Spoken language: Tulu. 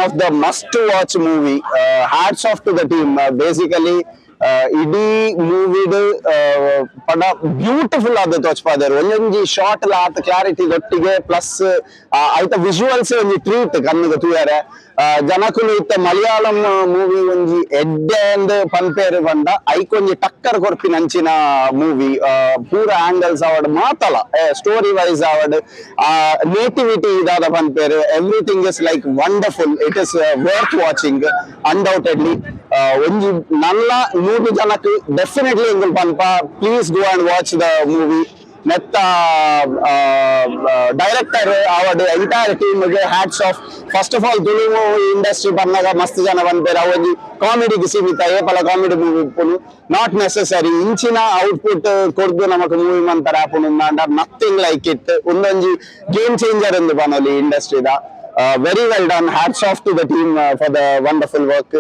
One of the must watch movie. Hats off to the team. Basically ಇಡೀ ಮೂವಿಡ್ ಪಂಡ ಬ್ಯೂಟಿಫುಲ್ ಆದ್ ತೋಚ್ಪಾದೆರ್. ಒಂಜೊಂಜಿ ಶಾಟ್ ಲ ಆತ್ ಕ್ಲಾರಿಟಿ ದೊಟ್ಟಿಗೆ, ಪ್ಲಸ್ ಐತ ವಿಜುವಲ್ಸ್ ಒಂಜಿ ಟ್ರೀಟ್ ಕಣ್ಣಿಗೆ ತೂಯರೆ. ಜನಕುಲು ಇತ್ತೆ ಮಲಯಾಳಂ ಮೂವಿ ಒಂಜಿ ಎಡ್ಡೆ ಅಂದ್ ಪನ್ಪೇರು ಪಂಡ, ಐಕೊಂಜಿ ಟಕ್ಕರ್ ಕೊರ್ಪಿನ ಅಂಚಿನ ಮೂವಿ. ಪೂರ ಆಂಗಲ್ಸ್ ಆವಡ್, ಮಾತಲ ಸ್ಟೋರಿ ವೈಸ್ ಆವಡ್, ನೇಟಿವಿಟಿ ಇದಾದ ಪನ್ಪೇರು, everything is like wonderful. It is worth watching undoubtedly. ಒಂಜಿ ನನ್ನ 100 ಜನಕ್ಕೆ ಡೆಫಿನೆಟ್ಲಿ ಎಂಕುಲು ಪನ್ಪ, please go and watch the movie. ನೆತ್ತ ಡೈರೆಕ್ಟರ್ ಆವಡ್, entire team, hats off. First of all, Tulu industry ಪನ್ನಗ ಮಸ್ತ್ ಜನ ಪನ್ಪೇರು ಅವೊಂಜಿ ಕಾಮಿಡಿಗೆ ಸೀಮಿತ, ಏಪಲ ಕಾಮಿಡಿ ಮೂವಿ ಇಪ್ಪುನು. Not necessary. ಇಂಚಿನ ಔಟ್ಪುಟ್ ಕೊರ್ದು ನಮಕ್ ಮೂವಿ ಮಂತರ ಆಪುನು. Nothing like it. ಉಂದೊಂಜಿ ಗೇಮ್ ಚೇಂಜರ್ ಎಂದು ಪನೊಲಿ ಇಂಡಸ್ಟ್ರಿದ. Very well done. Hats off to the team for the wonderful work.